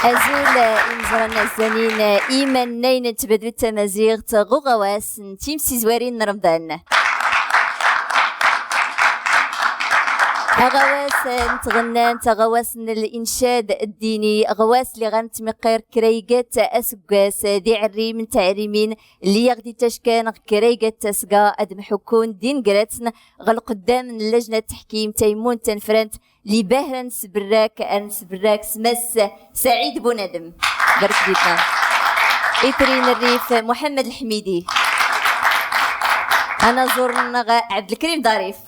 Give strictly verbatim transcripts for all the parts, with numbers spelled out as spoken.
Azul, eh, imẓran ɛezzanen, eh, imannayen n tbadut tamaziɣt ɣ uɣawas n timsizwarin n Remḍan. Aɣawas, eh, n tɣennant, aɣawas n lincad ddini, aɣawas lli ɣa nettmiqir kra igat aseggas, eh, d iɛerrim n tɛerrimin lli aɣ-d-ittackan ɣ kra igat tasga ad mḥukkun d inegratsen ɣ lqeddam n llejna n teḥkim tayemmunt tanefrant, lli bahra nesberrak, ad nesberrak s Mass Saɛid Bunadem. Barek di-tneɣ. Itri n Rrif, Muḥemmed Lḥmidi. Anaẓur-nneɣ, Ɛebdelkrim Ḍarif.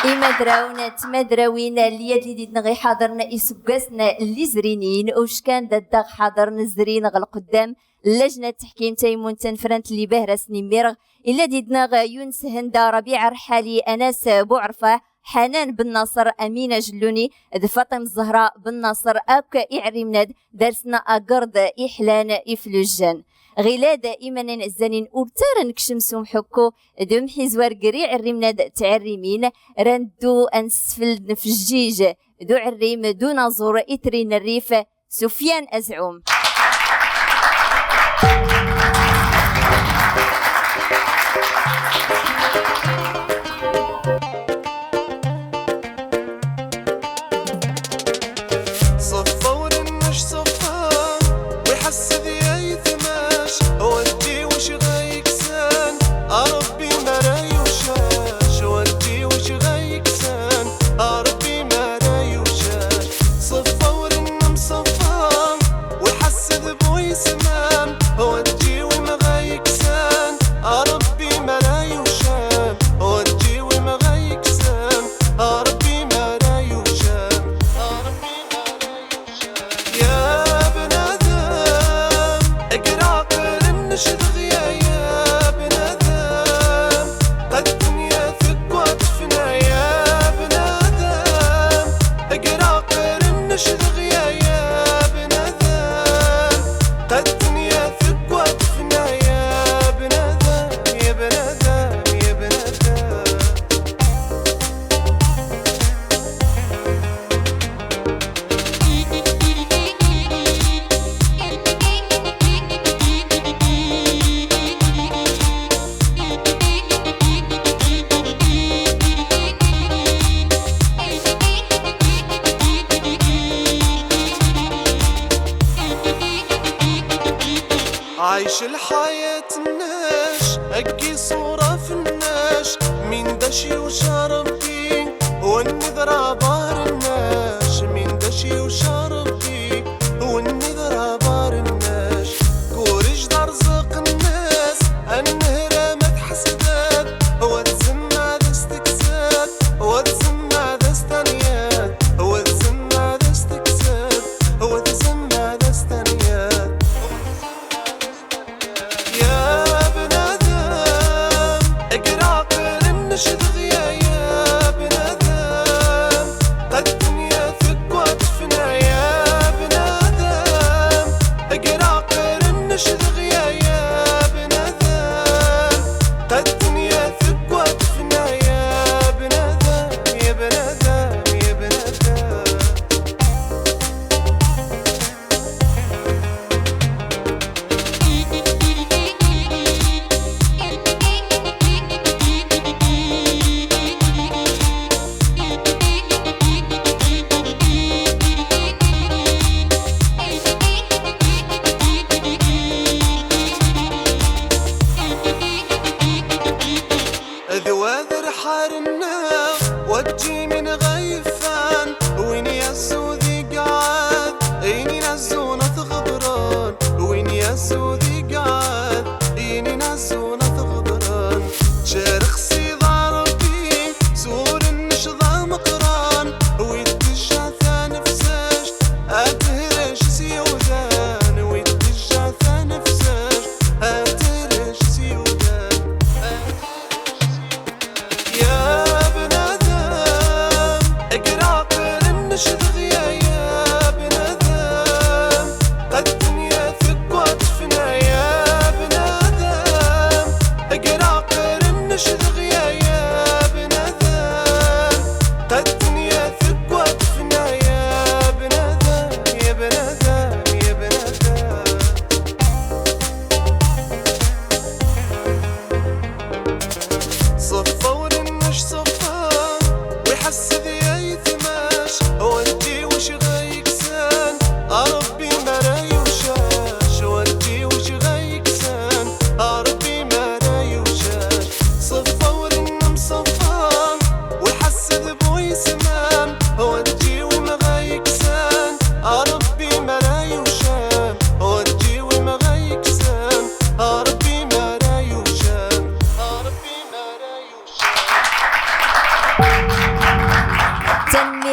Imadrawen d tmadrawin lli ad lli did-neɣ iḥaḍren iseggasen lli zrinin, uckan d addaɣ ḥaḍren zrin ɣ lqeddam n llejna n teḥkim tayemmunt tanefrant lli bahra sen-immireɣ, illa did-neɣ Yunes Henda, Rabiɛ Rḥali, Anas Buɛerfaḥ, Ḥanan Ben Naṣer, Amina Jelluni d Faṭima Zahra Ben Naṣer, akk iɛerrimn-ad darsen aggrḍ iḥlan iflujjan. Ɣilad imannayen ɛezzanen ur ttara nekcem s umḥukku d umḥizwar ger iɛerrimn-ad d tɛerrimin, ra neddu ad nessefled nfejjij d uɛerrim d unaẓur Itri n Rrif, Sufyan Azɛum. Ṣṣfa ur nnac ṣṣfa, wi ḥassed ya yetmac, waddi wc ɣa yeksan, a Ṛebbi ma ra yucac, waddi wc ɣa yeksan, a Ṛebbi ma ra yucac. Ṣṣfa ur nnac ṣṣfa, wi ḥassed bu yesmam, waddi wi ma ɣa yeksan, a Ṛebbi ma ra yucac, waddi wi ma ɣa yeksan, a Ṛebbi ma ra yucac. Ya bnadem, aql-aɣ nnecdeɣ ya, ya bnadem, qad dunya tekwa tefna ya bnadem, aql-aɣ nnecdeɣ ya, ya bnadem, qad dunya tekwa tefna ya bnadem, ya bnadem, ya bnadem. عايش الحياة الناش، أجي صورة في الناش، مين داش يوشى ربي، والنذر عبار الناش، مين داش يوشى ربي، والنذر عبار الناش. كورش دار زق الناس، النهرة ما تحسدات، هو تسمى دستكسات، هو تسمى دستنيات، هو تسمى دستكسات، هو تسمى دستنيات. يا بنادم، اقرا قرن شد غيا، يا بنادم، قد الدنيا ثقوى تفنى، يا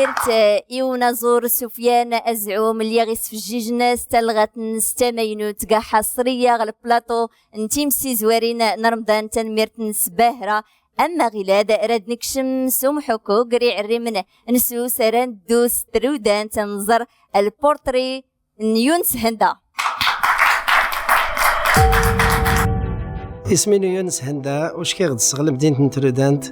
T-, i unaẓur Sufyan Azɛum, lliɣ isfejjijen s talɣa-nnes tamaynut ga ḥaṣriya ɣer lplaṭu n timsizwarin n Remḍan. Tanemmirt-nnes bahra. Ama ɣilad rad nekcem s umḥukku ger iɛerrimen n sus, ara neddu s trudant ad nẓer lpurṭri n Yunes Henda. Isem-inu Yunes Henda, uckiɣ-d sɣel lmedinat n Trudant.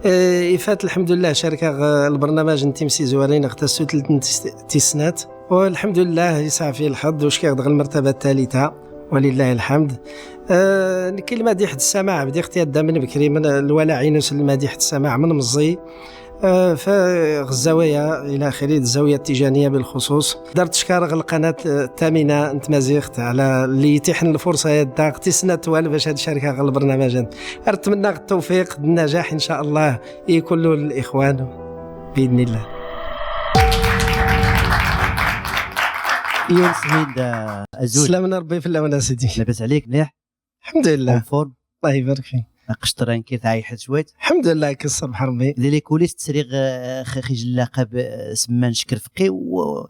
Eh, ifat, lḥemdullah, cerkeɣ, eh, lbernamaj n timsizwarin ɣ tasutlt n tis-, tis snat. Walḥemdullah, yesɛa fi lḥeḍ, uckiɣ-d ɣ lmertaba ttalita, walillahi lḥemd. Eh, nekki lmadiḥ d ssamaɛ, bdiɣ-t yadda min bekri, min lwalaɛ-inu s lmadiḥ d ssamaɛ min meẓẓi. آه، فغزاوية إلى آخره، الزاوية التيجانية بالخصوص. دارت شكار غ القناة، آه، الثامنة نت مازيغت على اللي يتيحن الفرصة يا داغ تسنى توال باش هاد الشركة غ البرنامج. أتمنى التوفيق، النجاح إن شاء الله يكون للإخوان بإذن الله. يونس هند، آه، أزول. سلام ربي في الأول سيدي. لاباس عليك؟ مليح؟ الحمد لله. اون فورم؟ الله يبارك فيك. قشطران كي تعيح شويت؟ الحمد لله، كي الصبح ربي. لي لي كوليس تسريغ، آه، خ-، خيج لاقب، آه، سمان شكر فقي و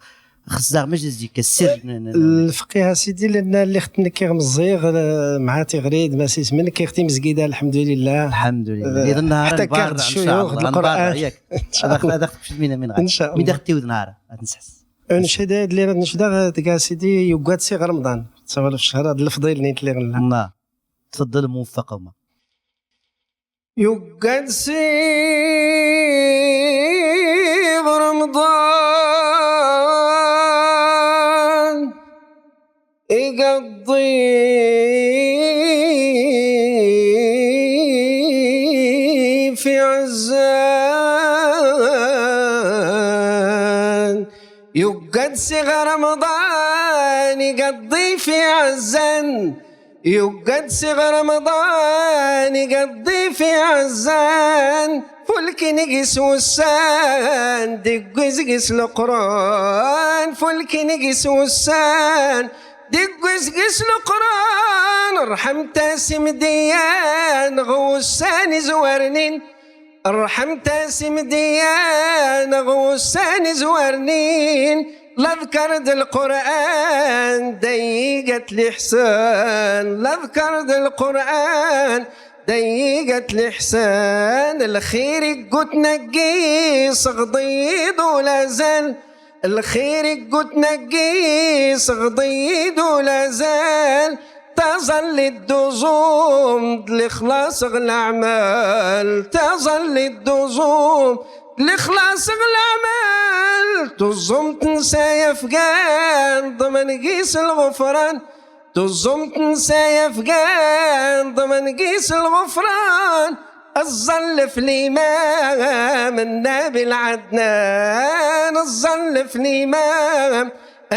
خزاغ مجلس ديك السر ن-، ن-، ن-، الفقيه سيدي، لان اللي ختنك كي غمزيغ، آه، مع تغريد ما سيس من كي ختي مزقيده، الحمد لله. الحمد لله. آه، إذا النهار حتى نبار كاخد إن شاء الشيوخ، الله، نبار القرآن. ياك. هذا، هذا خصك من، من غادي. إن شاء الله. إذا ختي ود نهار، غادي نسحس. Ur necɛid ad lliɣ ad necdeɣ deg a sidi yugad siɣ Remḍan. Ttawal f ccher ad lefḍil nit lliɣ nella. الله. تفضل، موفق وما. Yugad siɣ Remḍan, iga ḍḍif iɛezzan. Yugad siɣ Remḍan, iga ḍḍif iɛezzan. Yugad siɣ Remḍan, iga ḍḍif iɛezzan. Fulkin gis wussan, deg wizgis Leqran. Fulkin gis wussan, deg wizgis Leqran. Rḥemt-as imedyan ɣ wussan izwarnin. Rḥemt-as imedyan ɣ wussan izwarnin. Laḍkar d Lqur'an, da iga-t liḥsan. Laḍkar d Lqur'an, da iga-t liḥsan. Lxir iggutn aggi sɣḍ-iyi-d ulazal. Lxir iggutn aggi sɣḍ-iyi-d ulazal. Taẓallit d uẓum d lixlaṣ ɣ leɛmal. Taẓallit d uẓum d lixlaṣ ɣ leɛmal. Tuẓumt n sayafgan ḍman gis lɣufran. Tuẓumt n sayafgan ḍman gis lɣufran. Ẓẓal f limam Nnabi Lɛadnan. Ẓẓal f limam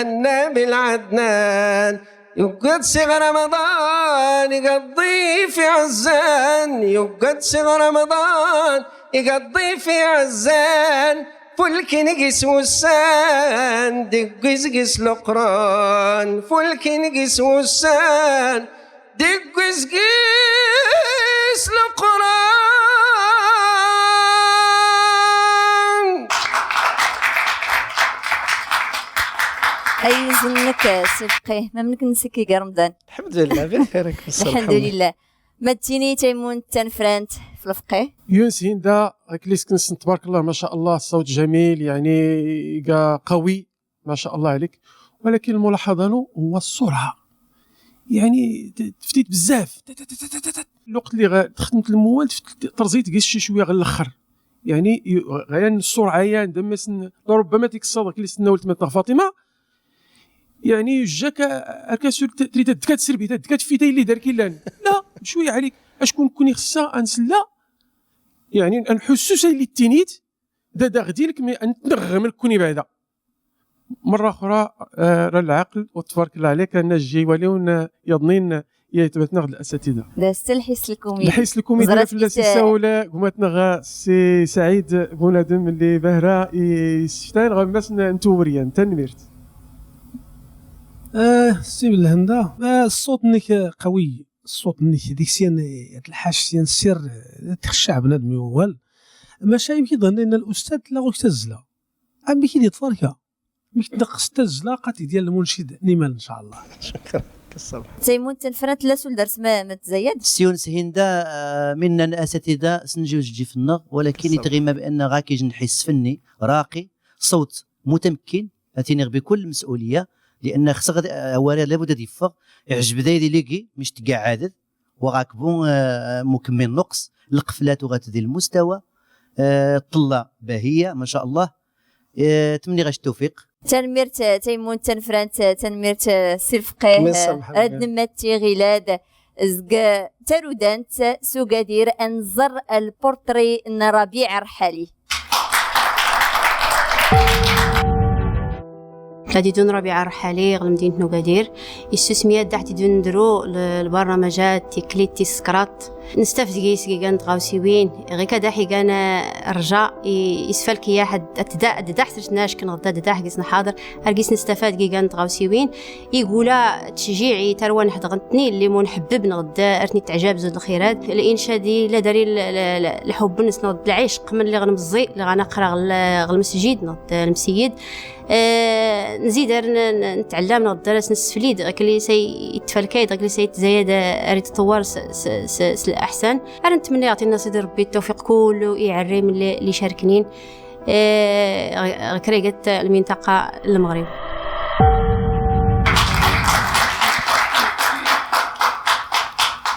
Nnabi Lɛadnan. Yugad siɣ Remḍan, iga ḍḍif iɛezzan. Yugad siɣ Remḍan, iga ḍḍif iɛezzan. Fulkin gis wussan, deg wizgis Leqran. Fulkin gis wussan, deg wizgis Leqran. Ay izen-nnek, Si Lefqih, mamnk nsik iga Remḍan. الحمد لله، بخير، الحمد لله. Ma d tini taymunt tanfrant f Lefqih. Yunes Henda, aklisk-nnes, تبارك الله، ما شاء الله، الصوت جميل، يعني، قوي، ما شاء الله عليك. ولكن الملاحظة نو هو السرعة. يعني، ت-، تفتيت بزاف. ت-، ت-، ت-، ت-، ت-، ت-، الوقت اللي غا-، تخدمت الموال، تفت-، ترزيت كيس شي شوية غير الآخر. يعني، ي-، غير السرعة، يعني، دمسن، لربما ديك الصدى اللي استناو لتمت فاطمة. يعني، جاك أركاسول ت-، تريد تدكات سربي، تدكات في تاي اللي دار كيلان. لا، شوية عليك. أشكون كوني خصها أنسلا؟ يعني، أنحسو ساي اللي التينيت، دا، دا غدي لك مي أنتنغم لك كوني بعدا. مرة أخرى، آه، راه العقل وتبارك الله عليك، أنا جي والي ون يظنين يتبتنا غد الأساتذة. دا ستلحس لكم يدي. لحس لكم يدي زرافت في الأساسة كيس- ولا قمتنا غا سي سعيد بنادم اللي بهرة يستاهل غا ماس ن-، نتوريا، تنميرت. آه، سي بالهندا، آه، الصوت نك قوي، الصوت نك ديك سيان، الحاش سيان سر، تخشع بنادم يوال. ما شايف كي ظن إن الأستاذ لا غوك تزلا. Amek i d-iḍfer ka? Amek tneqqes tazlaqa ti diyal lmuncid n imal, ncallah. Shukran. Kessam. Taymunt Tanfrant, la sul dars ma, ma tzayad? Syunes Hinda, ah, minna n asatida s njiwjif-nneɣ, walakin i tɣima bi anna ɣa k-ijenneḥ isfenni, raqi, ṣawt mutamekkin, ad t-iniɣ bikul lmes'uliya, li'anna xseɣ ad, awal-a labud ad iffeɣ, iɛjeb dayi di ligi, mic tgaɛaded, wa ɣa kbu, ah, mukemmil nuqs, lqefla tuɣa-t di lmustawa, ah, ṭṭella bahiya, ma sha Allah, ah, tmenniɣ-ac ttawfiq. Tanemmirt, ah, Taymunt Tanfrant, ah, tanemmirt, ah, si lfeqqih, ah, rad nemmat tiɣilad, zeg tarudant s ugadir, ad nẓer lpurṭri n Rabiɛ Rḥali. Ad idun Rabiɛ Rḥali ɣer lmedinat n Ugadir. Issusem-iyi ad daḥ idun ndru l-, lbarnamajat, tiklit, tis kraḍt. Nestafed gis gigan n tɣawsiwin. Ɣik ad daḥ igan, eh, rja, i-, isfalkiya ḥed, ad tda-, ad daḥ sers nac kneɣ da, ad daḥ gis nḥaḍer. Ar gis nestafad gigan n tɣawsiwin. Igula tcjiɛ i tarwa neḥdeɣ ntni, lli munḥebbeb neɣ d ar tni teɛjab zud lxirad. Linca di la dari l-, l-, l-, lḥubb-nnes neɣ d lɛicq, mlli ɣ nmeẓẓi, lli ɣ naqra ɣ l-, ɣ lmesjid neɣ d lmseyid. Eh, nzid ar n-, n-, netɛellam neɣ d ar as nesseflid, ɣek lli sa yettfalkay-d, ɣek lli sa yettẓayad, eh, ar itṭewwar s, s, s, s laḥsan. Ar nettmenni ɣ tinna Sidi Rebbi ttawfiq kullu iɛerrim lli, lli icarknin. Eh, ɣ-, ɣ kra iga t-, lmintaqa n Lmeɣrib.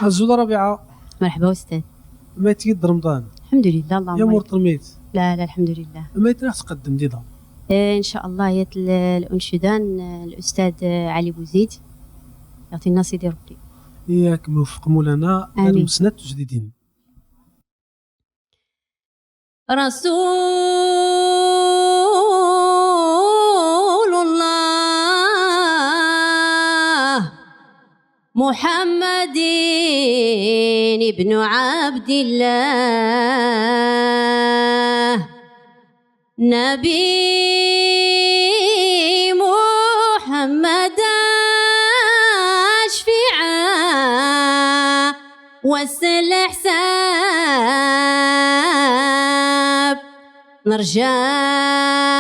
Azul a Rabiɛa. Merḥba ustad. Mayt tgid Remḍan? Lḥemdulillah, Allahumma. Yamur trmit? La, la, lḥemdulillah. Mayt rax tqeddem diḍa? Eh, in ca Allah, yat l-, luncuda n, eh, lustad, eh, Ɛli Buzid. Yaɛṭina Sidi Rebbi. Yak muweffiq Mulana. Amin. Ar msnat tujdidin. رسول الله محمد بن عبد الله، نبي محمد أشفعا وسل حساب، نرجى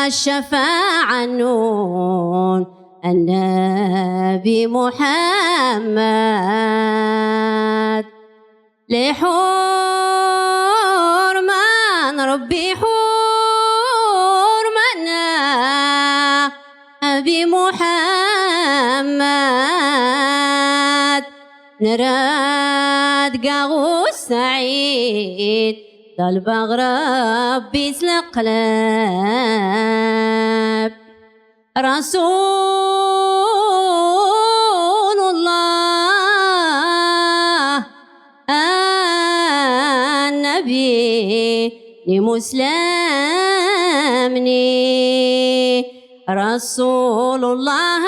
الشفاعة نون النبي محمد. لحرمة نربي حرمنا أبي محمد، نراد قاغو السعيد، طالبة ربي سلقلاب. رسول الله النبي مسلمني، رسول الله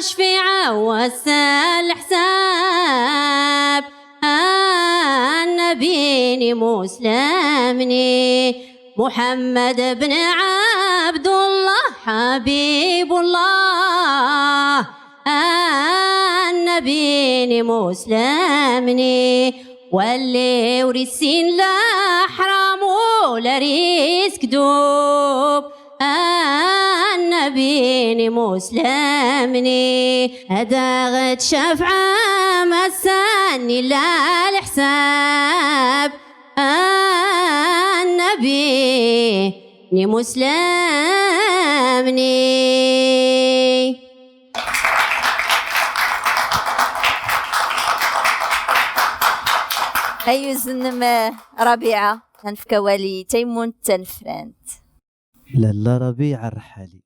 شفيع وسل حساب. النبي مسلمني، محمد بن عبد الله حبيب الله. النبي مسلمني، ولي ورسين لا حرام ولا ريسك دوب. النبي مسلمني، هذا غد شفعة مساني لا الحساب. النبي مسلمني. Ay uznem, eh, Rabiɛa, ad nefk awal i Taymunt Tanfrant. Lalla Rabiɛa Rḥali.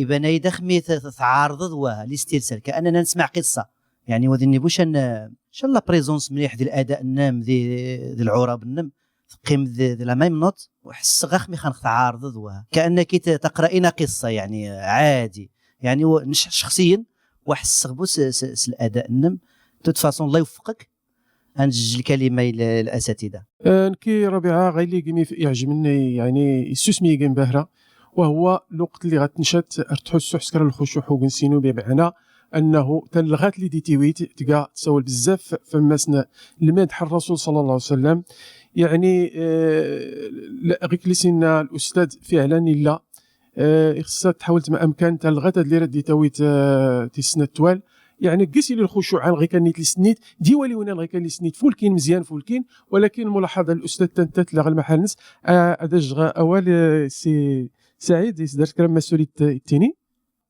Iban-ay-d axmi t-, t-, tɛarḍeḍ waha, listirsal, كأننا نسمع قصة. Yeɛni, wa d nnibuc an, eh, ncallah, présence mliḥ di l'ada-nnem, di, di lɛurab-nnem, teqqim di, di la même note, u ḥesseɣ axmi xan tɛarḍeḍ waha. كأنك ت-, تقرأين قصة، yeɛni, eh, عادي. Yeɛni, wa, nec-, cexsiyen, wa ḥesseɣ bu s, s, s l'ada-nnem. De toute façon, Allah iweffeq-k. Ad neǧǧ lkalima i l-, l'asatida. Eh, nekki, Rabiɛa, ɣayli gini f-, iɛjeb-nni, yeɛni, issusem-iyi gin bahra, wa huwa lweqt lli ɣa tncat ar tḥussu ḥeskar lxucuɛ ugens-inu, bimɛana annahu talɣat lli di tiwit tga tsawal bezzaf f ammas n lmadḥ n Rrasul ṣalla Llahu ɛalayhi wa sallam. Yeɛni, eh, l-, ɣik lli s-inna lustad, fiɛlan illa آه، خصها تحاول ما أمكن تلغات هاد اللي راه دي تاويت، آه، تيسنى التوال. يعني، قيس لي الخشوع عن غير كان نيت لي سنيت، دي ولي ونا غير كان لي سنيت، فولكين مزيان فولكين، ولكن ملاحظة الأستاذ تنتت لغا المحل نس، آه، هذا الجغا أول، آه، سي سعيد، يسدر كلام مسؤولية التيني.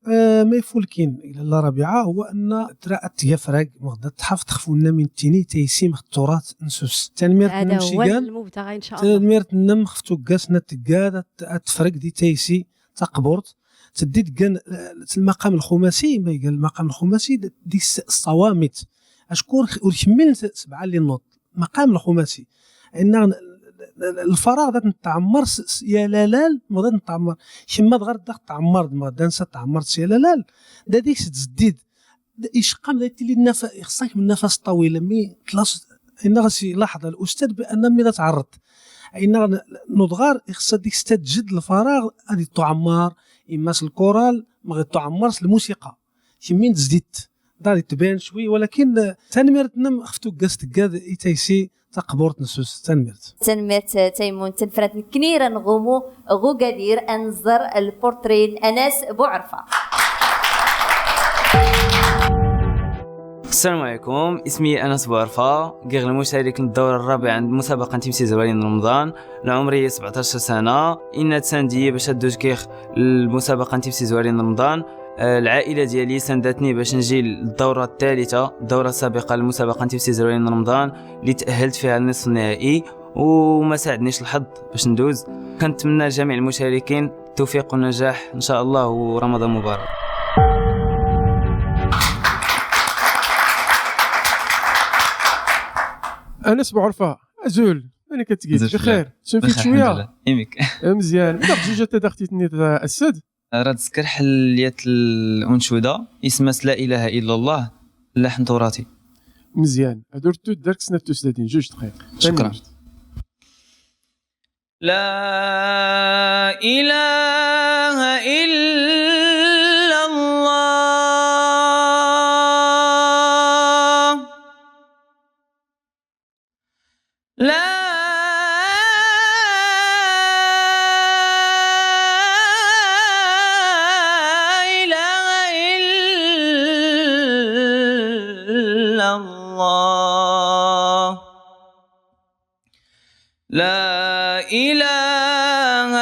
آه، ما يفولكين إلى الله ربيعة هو أن ترى أتيا فراق مغدا تحافظ تخفونا من التيني تيسيم التراث نسوس. تنميرت هذا نمشي هو كان. المبتغى إن شاء الله. تنميرت نم خفتو قاسنا تقاد أت-، أتفرق دي تيسي تقبرت. تديت كان، آه، المقام الخماسي، ما يقال المقام الخماسي د-، ديك الس-، الصوامت. أشكر خ-، وركمل س-، سبعة اللي نوض. مقام الخماسي. إن ال-، ال-، الفراغ ذات نتعمر س-، س-، يا لالال، ما ذات نتعمر. شما تغرد داخل تعمر، ما دانسا تعمر س-، يا لالال. دا ديك ستزديد. دا إشقام دا يتلي النف-، يخصك من نفس طويل، مي تلاص-، إن غسي لاحظ الأستاذ بأن مي لا تعرض. إن غن-، نضغار يخص ديك ستجد الفراغ، هذه تعمر، إما س الكورال، ما غير تعمر س الموسيقى. شمين تزديد. داري تبان شوي، ولكن، آه، تنميرت نم خفتو قاس تقاد إتايسي تقبورت نسوس. تنميرت. تنميرت، آه، تيمون تنفرات نكنيرا نغومو غو قادير أنزر البورتري أنس بوعرفة. السلام عليكم، اسمي أنس بوعرفة، كيغ المشارك للدورة الرابعة عند مسابقة تيمسي زوالين رمضان، العمرية سبعطاش سنة، إن تساندي باش أدوز كيغ المسابقة تيمسي زوالين رمضان. آه، العائلة ديالي ساندتني باش نجي للدورة الثالثة، الدورة السابقة للمسابقة نتي في سيزرين رمضان، اللي تأهلت فيها للنصف النهائي، وما ساعدنيش الحظ باش ندوز. كنتمنى لجميع المشاركين التوفيق والنجاح إن شاء الله، ورمضان مبارك. أنس بوعرفة، أزول، أنا كتقيت أزول بخير. شنو فيك بخير، شوية؟ الحمد لله. إيميك. مزيان. إذا جوج تدختي تنيت السد. راه تذكر حليت الأنشودة، اسمها لا إله إلا الله، لحن تراثي. مزيان. هادو ردو دارك سنة تسدادين، جوج دقايق. شكرا. لا إله إلا الله. لا إله إلا الله. لا إله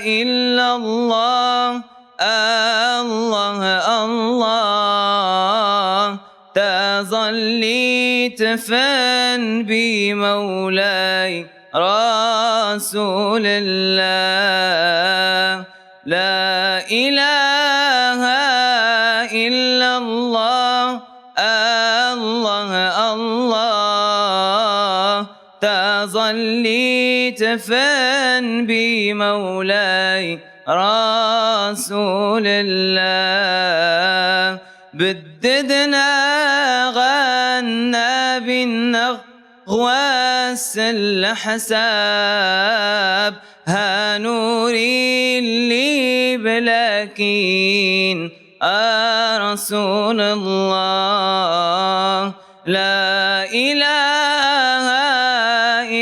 إلا الله. الله، الله، تظلي تفن بمولاي رسول الله. لا إله إلا الله. الله، الله، تظلي تفن بمولاي رسول الله. بددنا غنى بالنغ غواس الحساب، ها نوري اللي بلاكين، آه، رسول الله. لا إله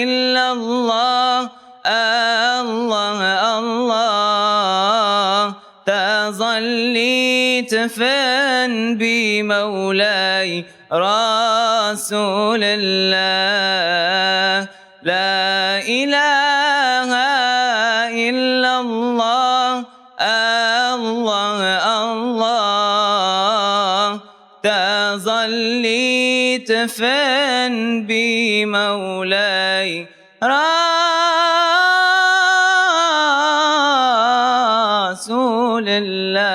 إلا الله. الله، الله، تظلي تفن بمولاي رسول الله. لا إله إلا الله. الله، الله، تظلي تفن بمولاي رسول الله.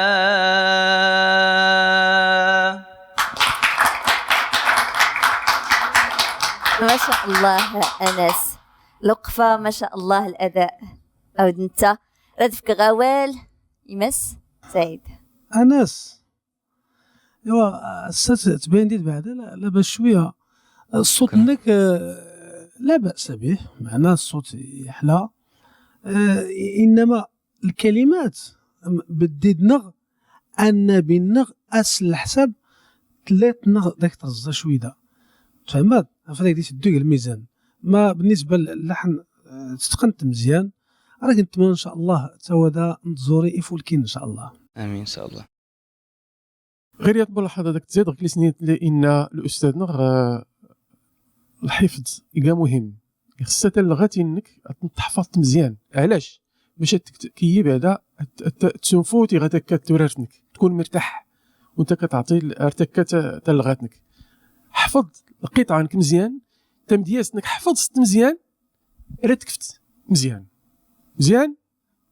ما شاء الله أنس، الوقفة ما شاء الله، الأداء. أود أنت ردفك غوال يمس سعيد. أنس، إيوا، الصوت تبين دي بعدا، لا، لا بأس شوية. الصوت شكرا. نك، آه، لا بأس به، معناه الصوت يحلى. آه، إنما الكلمات، م-، بديت نغ، أن بالنغ، أس الحساب، تلات نغ داك ترزا شويدا. تفهمت؟ فداك دي تدوك الميزان. ما بالنسبة للحن، آه، تتقنت مزيان. Rad ntemna, n ca Llah, tawada n tẓuri ifulkin, n ca Llah. Amin, n ca Llah. Ɣir yaḍ mulaḥaḍa dak tziḍ ɣ tlisnit li inna l-ustad-nneɣ, eh, lḥifḍ iga muhim. Ixeṣṣa talɣat-nnek ad tent-tḥfaḍt mezyan. Ɛlac? Bac ad tkt-, k-, yebɛed ad t-, ad t-, ad tsunfut i ɣa takka turart-nnek. Tkun mirtaḥ. Wanta ktɛṭi l-, ar takka ta-, talɣat-nnek. Ḥfeḍ lqiṭɛa-nnek mezyan, tamedyazt-nnek ḥfeḍ-tt mezyan, rad tekft mezyan. Mezyan?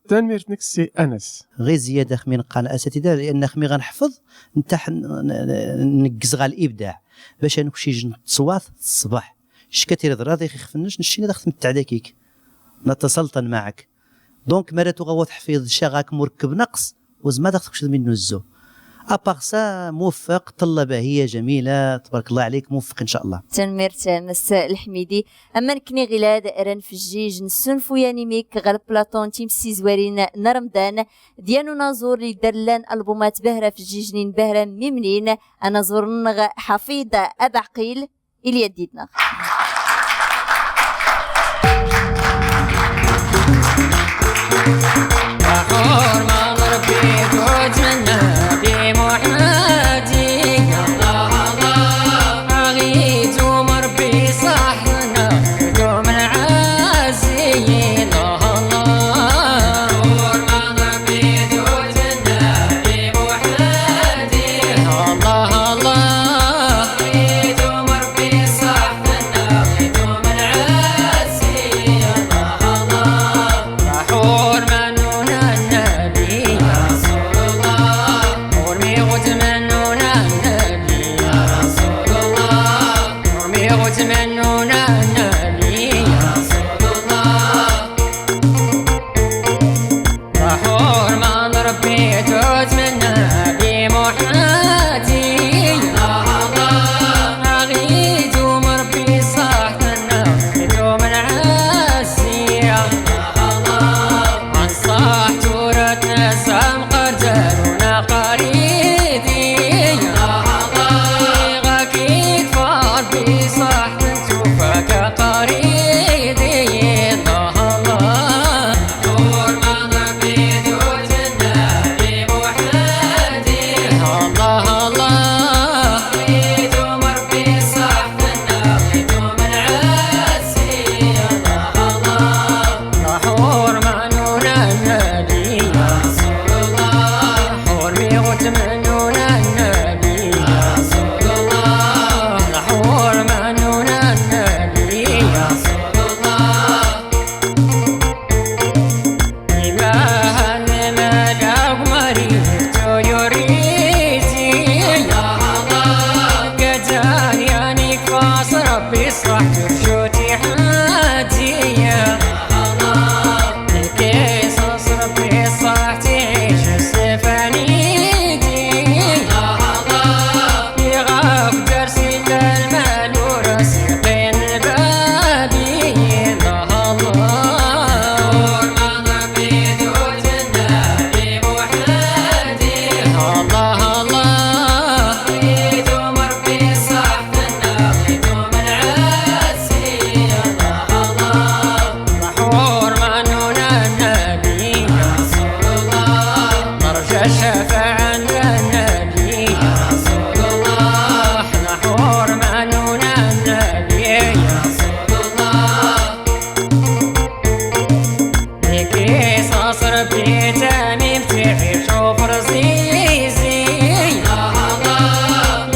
Tanemmirt-nnek si Anas. Ɣir zzyada xmi neqqar asatida, li'anna xmi ɣa nḥfeḍ, ntaḥ n-, n-, n-, neggez ɣer libdaɛ. Bac ad nekcij n ttṣwat ṣṣbeḥ. Cka tiriḍ raḍi xixf nnec, nec-in ad aɣ-tmetteɛ dakik. نتسلطن معك. Donc, mara tuɣa wa teḥfiḍ ca ɣak murkeb naqs, uzma ad aɣ-tekced minnu zzu. À part ça, موفق، طلة باهية جميلة، تبارك الله عليك، موفق إن شاء الله. Tanemmirt, Mass Lḥmidi. Ama nekkni ɣilad, ra nfejjij, nessunfu yan imik ɣer lplaṭu n timsizwarin n Remḍan, d yan unaẓur li ddarn llan albumat bahra fejjijnin bahra mmimnin, anaẓur-nneɣ Ḥafiḍ Abeɛqil, ili ad d-idneɣ. Ḥurma n Ṛebbi, ur ttmenna bi Muḥ- Aɣitum Ṛebbi ṣaḥna, tum nɛazzi, Allah, Allah. Allah, Allah. Ḥurma n unnabi, ya Rasul Allah. Ḥurmi ɣutmen n unnabi, ya Rasul Allah. Ḥurmi ɣutmen n unnabi, ya Rasul Allah. Ḥurma n Ṛebbi, ur ttmenna bi Muḥ- Aɣidu Ṛebbi ṣṣaḥt-nneɣ, itum nɛassiya. Anṣaḥ tura tnasam qerdan u naqaridi. Ɣak ikfa Ṛebbi ṣṣaḥt n tufak aqaridi. Ḥurma n Ṛebbi, ur ttmenna bi Muḥ- Allah, Allah. Ḥurma n unnabi, ya Rasul Allah. Ḥurmi ɣutmen n unnabi, ya Rasul Allah. Ḥurma n unnabi, ya Rasul Allah. Ibahan ma dagmari tuyuriti. Gadan yani kfas Ṛebbi ṣṣaḥt turcu tiḥati. Qisas Ṛebbi ṣṣaḥt tiɛic ssefaniti. Iɣaf darsi lmal ur as-iqqin lbabi. Allah, Allah. Ḥurma n Ṛebbi, ur ttmenna bi Muḥ- Allah, Allah. Ḥurma n unnabi, ya Rasul Allah. Nerǧa ccafaɛa n unnabi, ya Rasul Allah. Ḥurma n unnabi, ya Rasul Allah. Qisas Ṛebbi tamim tiɛic ufrẓizi.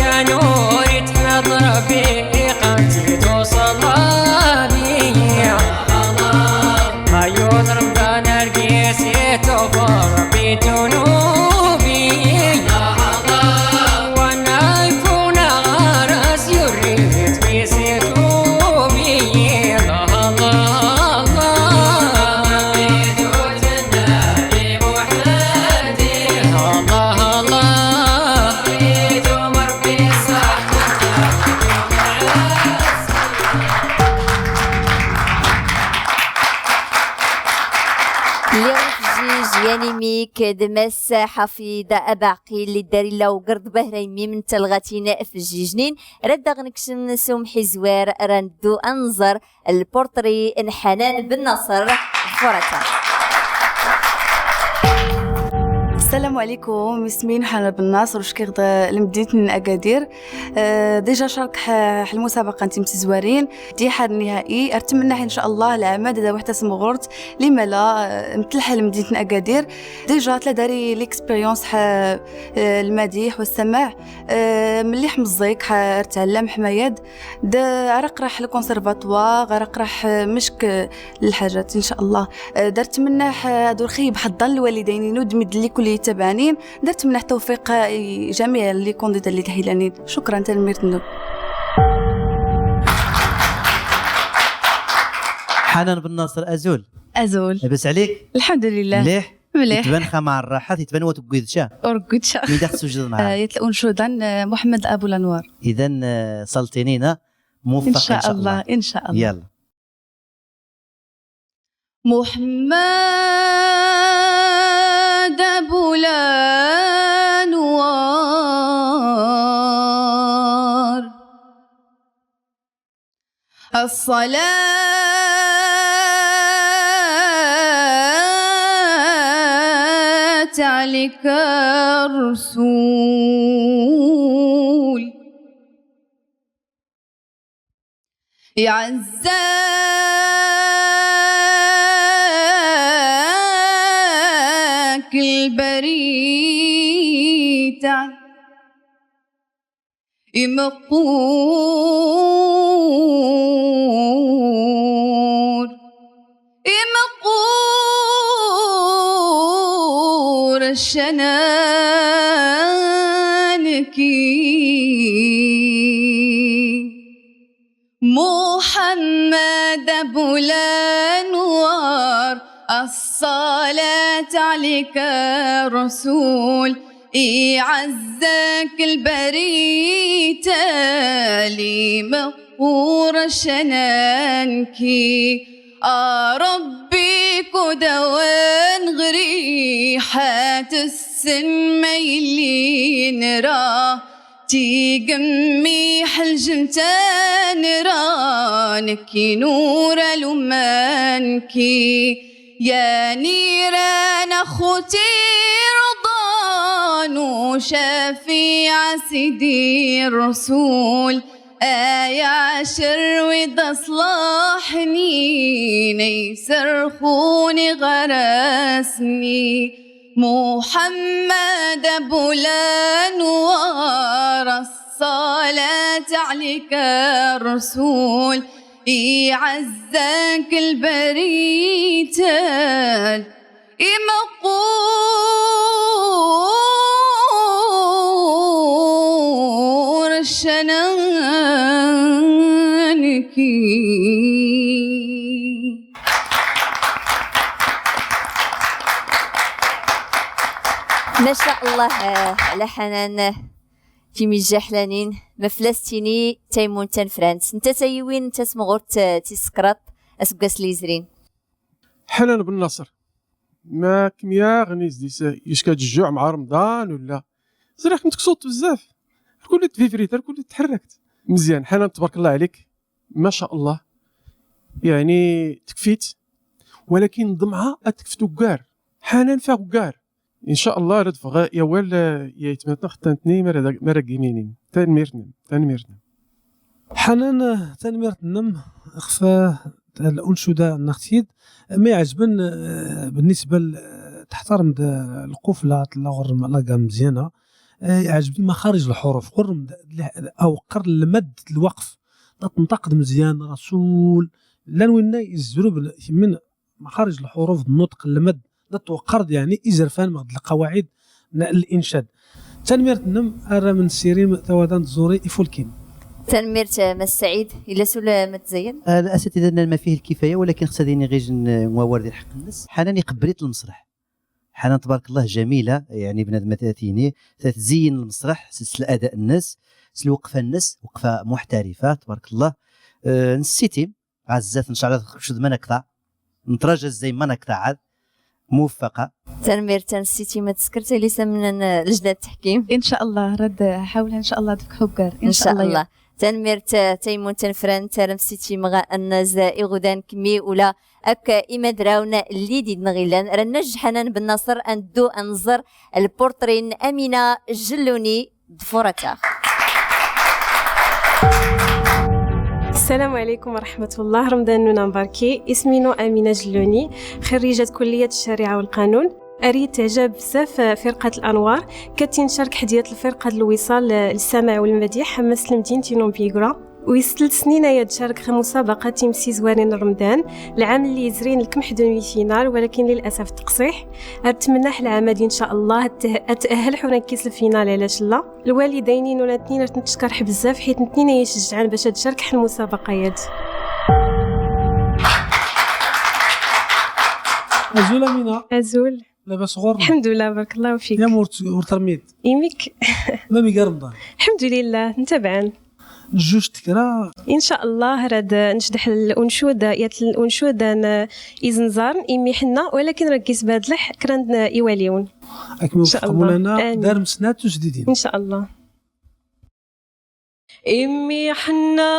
Ya nur itḥmad Ṛebbi iqanti tuṣlabi. Ayyud Remḍan argis itufar Ṛebbi dunubi. Wa nayfuna ɣaras yurrit bi situbi. Allah, Allah. Allah, Allah. Lliɣ nfejjij yan imik d Mass Ḥafid Abeɛqil li ddar illa ugerḍ bahra immim n talɣatin fejjijnin. Rad daɣ nekcem s umḥizwar, ra neddu ad nẓer lpurṭri n Ḥanan Ben Naṣer. Ḍfurata. السلام عليكم، اسمي حنان بن ناصر وشكيغ د لمدينة أكادير. آه، ديجا شارك ح-، ح المسابقة نتي متزوارين دي حد النهائي. أتمنى إن شاء الله العام هذا واحد اسمه غورت لما لا، آه، متلحى لمدينة أكادير. ديجا تلا داري ليكسبيريونس ح، آه، المديح والسماع. آه، مليح مزيك ح، تعلم حمايد. د عرق راح للكونسيرفاتوار، عرق راح مشك للحاجات إن شاء الله. آه، درت منه ح-، دور خيب حظا لوالدين، نود مد لي كل يتبعنين. درت منه توفيق، آه، جميع لي كونديدا اللي تحيلانين. شكرا، تنميرت النوم. حنان بن ناصر، أزول. أزول. لاباس عليك؟ الحمد لله. مليح؟ مليح. يتبان خا مع الراحة، يتبان وتقيد شا. ورقد شا. مي داخل سوجد معاه. آه، يتلقون شو دان، آه، محمد أبو الأنوار. إذن، آه، سلطينينا. موفق إن شاء الله، إن شاء الله. يلا. محمد أبو الأنوار، الصلاة عليك الرسول. يعزاك البريتة يمقور، يمقور الشنانكي. محمد أبو الأنوار، الصلاة عليك الرسول، إعزك البريتة لمقور شنانكي. آ ربي كدوان غريحة السن ميلين راه تيقمي حلجنتان رانكي نور لمانكي. يا نيران أخوتي رضان وشفيع سيدي الرسول، آيا شروي دا صلاحني نيسر خوني غرسني. محمد أبو الأنوار، الصلاة عليك الرسول، إعزك البريتال إمقور الشنانكي. ما شاء الله، آه، على حنان. تيميجا حلانين، ما فلاس تيني تيمون تان فرانس. نتا تايوين، نتا سمغورت، آه، تيسكرات، أسقاس ليزرين. حنان بن ناصر. ما كميا غنيز ديس يشكا الجوع مع رمضان ولا؟ زرا كنت كسوط بزاف. كل تفيفريت، كل تحركت. مزيان، حنان تبارك الله عليك. ما شاء الله. يعني تكفيت. ولكن ضمعة أتكفت وكار. حنان فا وكار. إن شاء الله رد فغا يوال، آه، يا يتمتنا ختان تني مرة دا-، مرة قيمينين. تنميرتنا، تنميرتنا. حنان، آه، تنميرتنا، إخفاء الأنشودة نختيد. ما يعجبن، آه، بالنسبة ل-، آه، تحترم د-، القفلة، لا غر م-، لا قام مزيانة. آه، يعجبني مخارج الحروف. غر م-، د-، ل-، أو قر المد الوقف. دا تنطق مزيان رسول. لان وين يزرب من مخارج الحروف، النطق، المد، دا توقرد يعني إزرفان مغد القواعد ن-، الإنشاد. تنميرت نم أرى من سيريم ثوادان زوري إفولكين. تنميرت ما السعيد، إلا سول ما تزين. آه، الأساتذة لنا ما فيه الكفاية، ولكن خصها ديني غير جن-، نوار ديال حق الناس. حنان يقبلت المسرح. حنان تبارك الله جميلة، يعني بنادم ثلاثيني، تزين المسرح، سلسلة أداء الناس، سلسلة وقفة الناس، وقفة محترفة، تبارك الله. آه، نسيتي عزات إن شاء الله تخرج ما نكثر. نتراجى الزين ما نكثر عاد. موفقة. تنميرت نسيتي ما تسكرتي لي سمنا لجنة التحكيم. إن شاء الله، رد حاولها إن شاء الله دفك حكار. إن شاء الله. Tanemmirt, eh, Taymun Tanfrant, ar am siti mɣa annaz, eh, iɣudan kmi ula akk imadrawnen lli di dnɣ illan, ranna jḥanan ben Naṣer, a nddu a nẓer lpurṭri n Amina Jelluni. Ḍfurata. السلام عليكم ورحمة الله. رمضان نونا مباركي. اسمي نو أمينة جلوني، خريجة كلية الشريعة والقانون. أريد تعجب بزاف فرقة الأنوار، كتين شارك حديث الفرقة الوصال للسماع والمديح، مثل مدينتي نومبيغرا. ويستل سنين يا تشارك في مسابقة تيمسي زوارين رمضان. العام اللي يزرين لك محدون ويفينال، ولكن للأسف تقصيح. أتمنى العام هادي إن شاء الله أت-، أتأهل حنا كيس الفينال، علاش لا؟ الوالدين ولا تنين نتشكر بزاف حيت نتنين يشجعن باش تشارك في المسابقة ياد. أزول أمينة. أزول. لاباس غورنا؟ الحمد لله، بارك الله فيك. يا مورت، ورترميد. إيميك؟ ما ميقا رمضان؟ الحمد لله، نتابعن. نجوج تكرا. إن شاء الله راد نشدح الأنشودة، يات الأنشودة ن-، إزنزارن إمي حنا، ولكن راه كيس بهاد لح كرا ن-، إيواليون. أكمل إن شاء الله. مولانا. آمين. دار مسنات وجديدين. إن شاء الله. إمي حنا،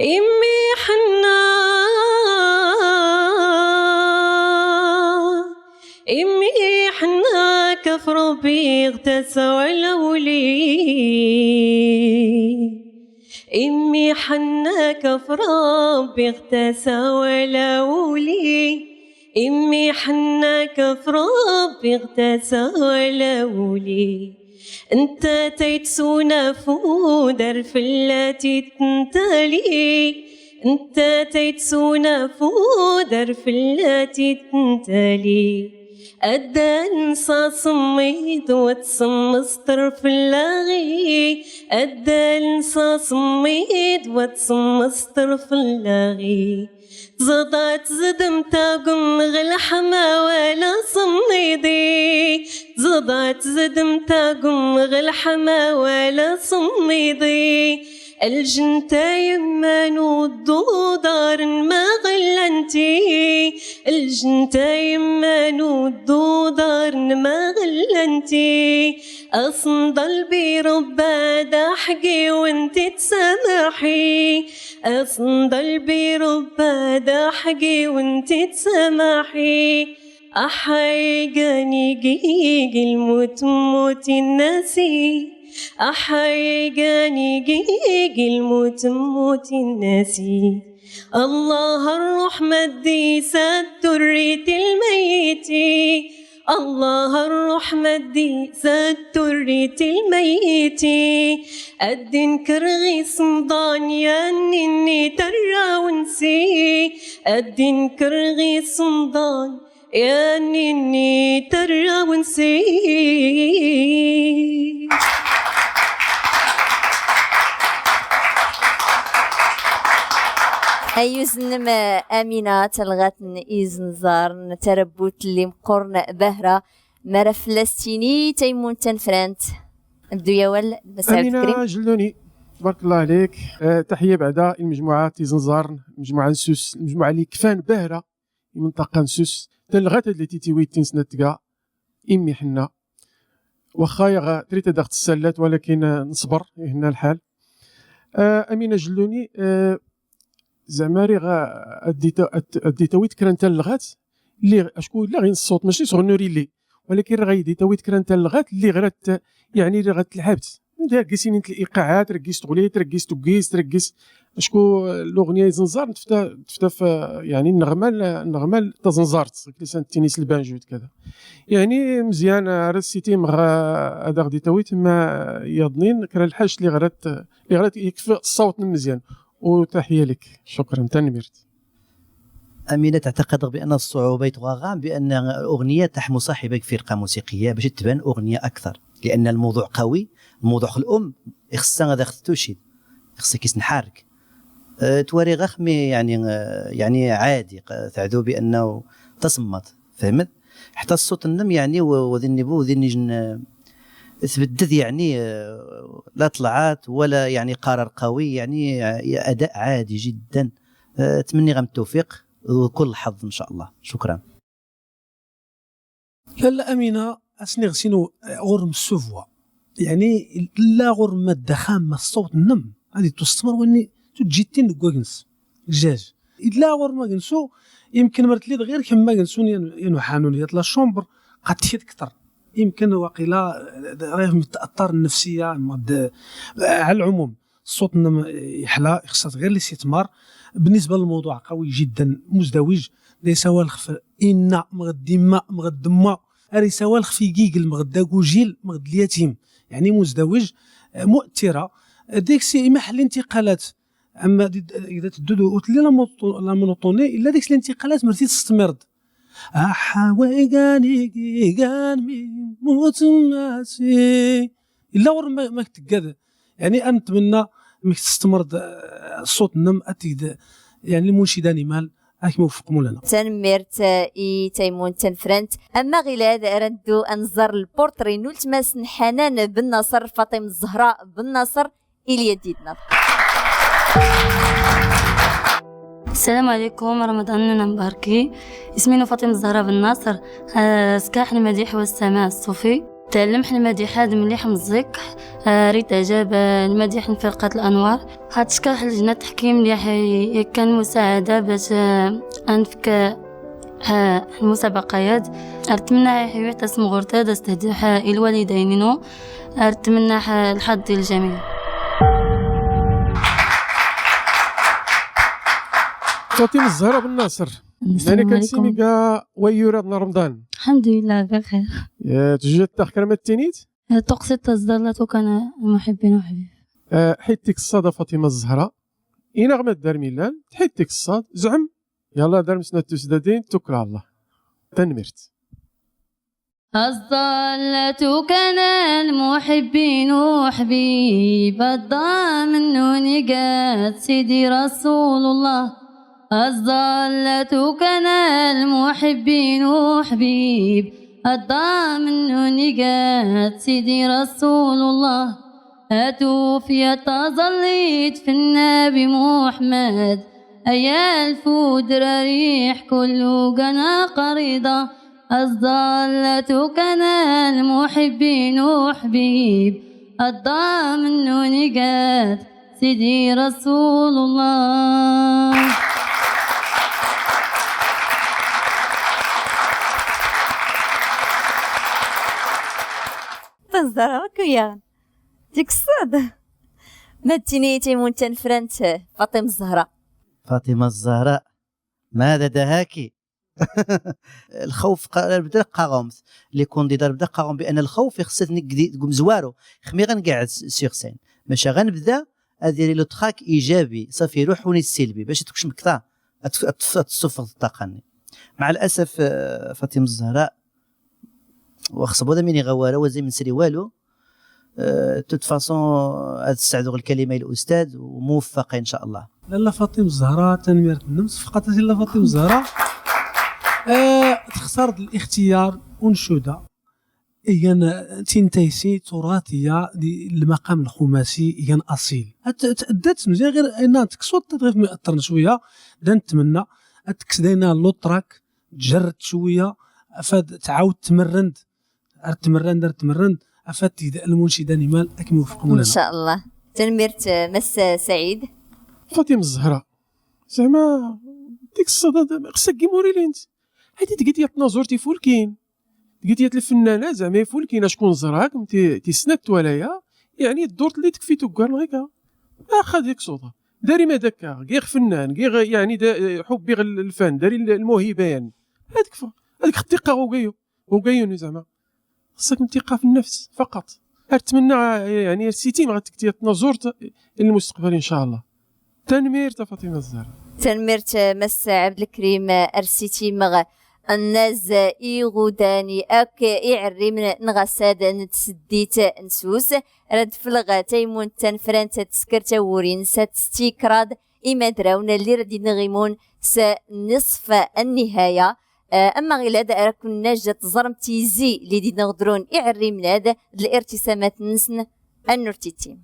إمي حنا، إمي حنا كف ربي اغتسى ولولي. إمي حنا كف ربي اغتسى ولولي. إمي حنا كف ربي اغتسى ولولي. انت تيتسونا فودر فلاتي تنتالي. انت تيتسونا فودر فلاتي تنتالي. أدان صاصميد وتصمص طرف اللاغي. أدان صاصميد وتصمص طرف اللاغي. زضات زدم تاقم غلحما ولا صميدي. زضات زدم تاقم غلحما ولا صميدي. الجنتا يمان والضودار ما غلنتي. الجنتا يمان والضودار ما غلنتي. أصنضل بربا دا حقي وانت تسامحي. أصنضل بربا دا حقي وانت تسامحي. أحي قاني قيق الموت موت الناسي. أحي قاني قيق الموت موت الناسي. الله الرحمة دي ستريت الميتي. الله الرحمة دي ستريت الميتي. الدين كرغي صمضان يا نيني تراونسي. الدين كرغي صمضان يا نيني تراونسي. Ayyuz-nnem, Amina, talɣa n Izenẓaren, tarebbuḍt lli meqqren bahra, mara fell-as tini Taymun Tanfrant. Bdu ya wal, Masɛud Krim. Amina Jelloni, تبارك الله عليك. آه، تحية بعدا لمجموعة تيزنزارن، مجموعة نسوس، مجموعة اللي كفان بهرة، المنطقة نسوس. تلغات هاد اللي تيتي ويتين سنة تقا، إمي حنا. واخا يا غا تريت داخت السلات، ولكن، آه، نصبر، يهنا الحال. آه، أمينة جلوني، آه، زعما ري غا اديتا، اد-، اديتا ويت كران تال لغات اللي غ-، اشكون لا غين الصوت ماشي صغنوري لي، ولكن راه غايدي تا ويت كران تال لغات اللي غرات، يعني اللي غات لعبت. داير كيسين انت الايقاعات، ركيس تغليت، ركيس تكيس، ركيس. اشكو الاغنيه زنزار تفتا، تفتا في، يعني النغمه، النغمه تزنزارت، كليسان التنس البانجو كذا. يعني مزيان، راه سيتي مغا هذا غدي تاوي تما ياضنين، كرا الحاج اللي غرات، اللي غرات يكفي الصوت مزيان. وتحية لك. شكرًا. تنميرت. أمينة، تعتقد بأن الصعوبة يتغاغم بأن الأغنية تحمو صاحبك فرقة موسيقية باش تبان أغنية أكثر، لأن الموضوع قوي، الموضوع خ الأم، يخصها هذا خص توشيد، يخصك يسنحارك. أه، تواري غخمي يعني، أه، يعني عادي، ق-، تعدو بأنه تصمت. فهمت؟ حتى الصوت النم يعني و-، وذي النبو وذي النجن، آه، تبدد يعني، آه، لا طلعات ولا يعني قرار قوي، يعني، آه، أداء عادي جدًا. آه، أتمنى غام التوفيق وكل الحظ إن شاء الله. شكرًا. لالا أمينة، أسني غسينو غور مسوفوا. يعني، illa ɣur ma dda xamma ṣṣut-nnem, ad ittustmar winni tujjit-in deg wagnes. Jaj. Illa ɣur ma gnesu, imken mer tlid ɣir kemm ma gnesun yan, yan uḥanun, yat la chambre, qad tkid kter. Imken waqila, eh, ɣir mta'aṭṭar nnefsiya, mad, eh, ɛal ɛumum. Ṣṣut-nnem iḥla, ixṣṣat ɣir lisitmar. Bnnisba lmawḍuɛ qawi jiddan, muzdawiǧ, da isawal xf inna, mɣd imma, mɣd dmma, ar isawal xf igigl, mɣd agujil, mɣd lyatim. Yeɛni muzdawiǧ, eh, mu'tira. Eh, deg-s imaḥ lintiqalat, amma di, ida tddu d, ur telli la monoto-, la monotonie, illa deg-s lintiqalat mer tistmirḍ. Aḥa, wa igan, igan mi mmut masi. Illa ɣur ma, ma teggad. Yeɛni, ad netmenna mek testmreḍ, eh, ṣṣut-nnem, ad tegd, yeɛni, lmuncida n imal, ad kem-iwfeq Mawlana. Tanemmirt, eh, i Taymun Tanfrant. Amma ɣilad ara neddu ad nẓer lpurṭri n ultma-s n Ḥanan Ben Naṣer, Faṭima Zahra Ben Naṣer, ilya did-nneɣ. السلام عليكم، رمضان مباركي. اسمي فاطمة الزهراء بن ناصر. آه، سكاح المديح والسماع الصوفي. تعلم المديح هذا مليح مزيك. آه، ريت عجب، آه، المديح من فرقة الأنوار. هاد سكاح لجنة تحكيم مليح، ي-، كان مساعدة باش، آه، أنفك ح-، المسابقة ياد. أتمنى حيوي تسم غورتا دستهدي ح-، الوالدين نو. أتمنى ح-، الحظ للجميع. Faṭima Zahra Ben Naṣer. السلام عليكم. Manek a nn-simi ga wayyur-ad n Remḍan? الحمد لله بخير. Ya, tujjid taxkar ma ttinit? Tuqsiḍ taẓallit kan lmuḥibbin uḥbib. Eh, ḥidd-ik ṣṣad a Faṭima Zahra. Inaɣ ma d-dar millan, ḥidd-ik ṣṣad, zeɛm. Yalla, dar msna tusdadin, tukkl ɛla Llah. Tanemmirt. الظلة كان المحبين وحبيب، الضامن نوني قات سيدي رسول الله. الظلة كان المحبين وحبيب، الضامن نوني قات سيدي رسول الله. هاتوف يا تظليت في النبي محمد، أيا الفود ريح كل جنا قريضة. الظلة كان المحبين وحبيب، الضامن نوني قات سيدي رسول الله. تنزل راكو يا ديك الصاد. ما تيني تيمون تنفرنت فاطمة الزهراء. فاطمة الزهراء، ماذا دهاكي؟ الخوف ق-، بدا قاغومت. لي كونديدا بدا قاغوم بأن الخوف يخص نقدي تقوم زوارو. خمي غنقعد س-، سيغ سين. ماشي غنبدا اديري لو تراك ايجابي، صافي روح وني السلبي باش تكش مكثا. أت-، أت-، أتصفغ الطاقة ني. مع الأسف، آه، فاطمة الزهراء، وخص بودا ميني غوارة وزي من سري والو. آه، توت فاصون، هاد السعد الكلمة الأستاذ، وموفقة إن شاء الله. لالا فاطمة الزهراء، تنميرت النمس، فقط لالا فاطمة الزهراء. آه، تختار الاختيار ونشودة. إيغان تينتايسي تراثية دي المقام الخماسي، إيغان أصيل. أت-، تأدت مزيان، غير أن تكسوط تدغيف مي أطرن شوية، دا نتمنى أتكس داينا لو تراك، تجرد شوية، أفاد تعاود تمرند، أر تمرند، أر تمرند، أفاد تيد المنشدة نمال أكم وفق إن مولانا. شاء الله. تنميرت مس سعيد. فاطمة الزهراء. زعما ديك الصدى خصك كي موري لينت. هادي تقيت يا تنازور تيفولكين. تقيت يا الفنانة زعما يفولكين شكون زراك، تي-، تيسنات ولايا. يعني الدور اللي تكفي تقار هكا. آه، خد يك صوتها. داري ما دكا، غير فنان، غير يعني دا-، حبي غير الفن، داري الموهبة يعني. هذيك ف-، هذيك خطيقة وقيو، وقيوني زعما. خصك الثقة في النفس فقط. أتمنى يعني السيتي ما غتكتي تنازورت المستقبل إن شاء الله. تنميرت فاطمة الزهراء. تنميرت مس عبد الكريم أرسيتي مغ الناز إيغوداني أك إعريم نغساد نتسديت نسوس. رد فلغ تيمون تنفرانت تسكرت ورين ستستيكراد إما دراون اللي رد نغيمون س نصف النهاية. آه، أما غيلاد أرا كناج تزرم تيزي اللي دي نغدرون إعري مناد الارتسامات نسن النور تيتيم.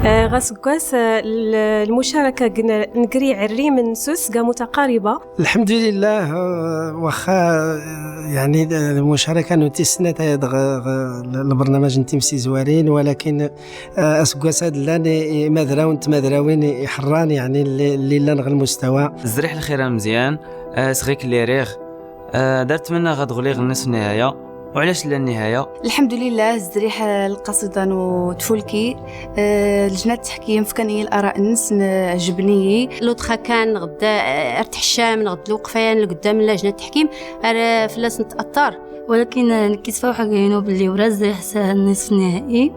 آه، غا سكواس، آه، ال-، المشاركة قلنا نقري عري من سوس قا متقاربة. الحمد لله، آه، واخا، آه، يعني، آه، المشاركة نوتي السنة تايد غ-، غ-، البرنامج نتي مسي زوارين، ولكن، آه، أسكواس هاد لان، إي، مدراون تمدراوين يحران، يعني، اللي، اللي لان غ المستوى. الزريح الخير مزيان، آه، سغيك اللي ريغ، آه، دار تمنى غا دغلي غنس النهاية. وعلاش لا النهاية؟ الحمد لله، الزريح القصيدة نو تفولكي. آه، لجنة التحكيم فكان هي الآراء النس ن-، عجبني. لوطخا كان غدا، آه، ارتحشام نغد الوقفان لقدام لجنة التحكيم، آه، فلاس نتأثر. ولكن، آه، نكيس فوحة قينو باللي ورا الزريح سا النصف النهائي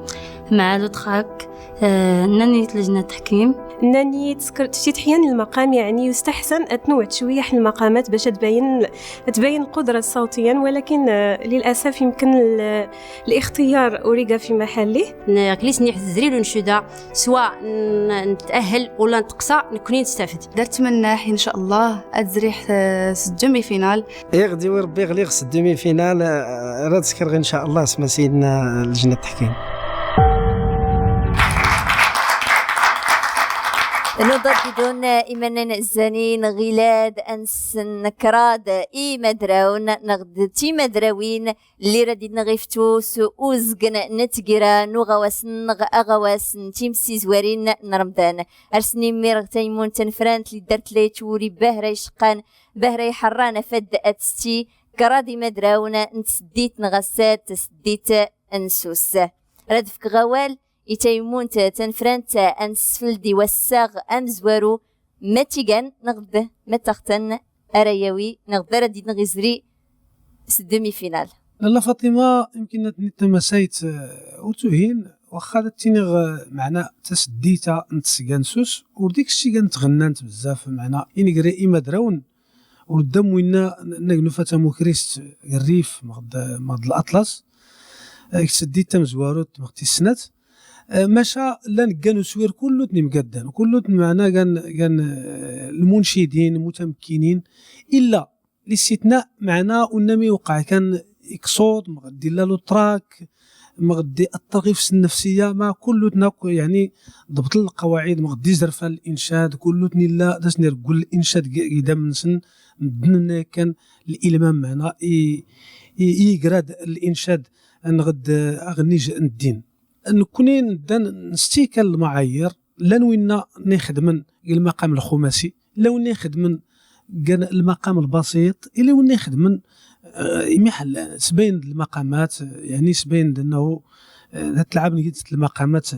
مع لوطخاك. آه، ناني لجنة التحكيم. ناني تسكر تشتي تحيان المقام، يعني يستحسن أتنوع شوية المقامات باش تبين، تبين القدرة صوتيا، ولكن، آه، للأسف يمكن ال-، الاختيار أوريغا في محله. ن-، كليس نيح تزرير نشودا، سواء ن-، نتأهل ولا نتقصى، نكوني نستفد. درت مناح إن شاء الله أتزريح، آه، س الدومي فينال. إيه، غدي وربي غلي خص الدومي فينال، آه، راه تسكر غير إن شاء الله اسم سيدنا لجنة التحكيم. نضددون إيماننا الزانين غيلاد أنسن كراد إيمادراون نغد تيمادراوين اللي رادي نغيفتوس وزقن نتقرا نغواسن نغ أغواسن تيمسي زوارين نرمضان. أرسني ميرغ تيمون تنفرانت اللي درت لي توري بهرة يشقان بهرة يحران فد أتستي كراد إيمادراون نتسديت نغسات تسديت أنسوس. راد فك غوال إتايمونت تنفرانت أنسفل دي وساغ أمزوارو ما تيغان نغد ما تختن أرياوي نغد راد نغزري س الدومي فينال. لالا فاطمة، يمكن نتنمسايت، آه، وتوهين، واخا دا تينيغ، آه، معنا تسديتا نتسقانسوس، وديك الشي كانت غنانت بزاف معنا، إنقري إيمادراون، ودام وينا ن-، نقنو فاتا موكريست الريف مغد، مغد الأطلس، آه، تسديتا مزواروت مغتي السنات، آه، ماشا لان كانوا سوير كلوتن مقدان، كلوتن معنا كان، كان، آه، المنشدين المتمكنين، إلا الاستثناء معنا ونمي وقع كان إكسود، مغدي لا لو تراك، مغدي الترغيف النفسية، ما كلوتنا ك-، يعني ضبط القواعد، مغدي زرفة الإنشاد، كلوتني لا داس نرقل الإنشاد ق-، قدام نسن، مدن كان الإلمام معنا إي-، إي-، إيقراد الإنشاد نغد أغنيج الدين. نكوني نبدا نستيكل المعايير، لا نوينا نخدمن المقام الخماسي، لا وين نخدمن كان المقام البسيط، إلا وين نخدمن، آه، يميح ال-، سباين المقامات، يعني سباين أنه، آه، تلعب نقيد المقامات.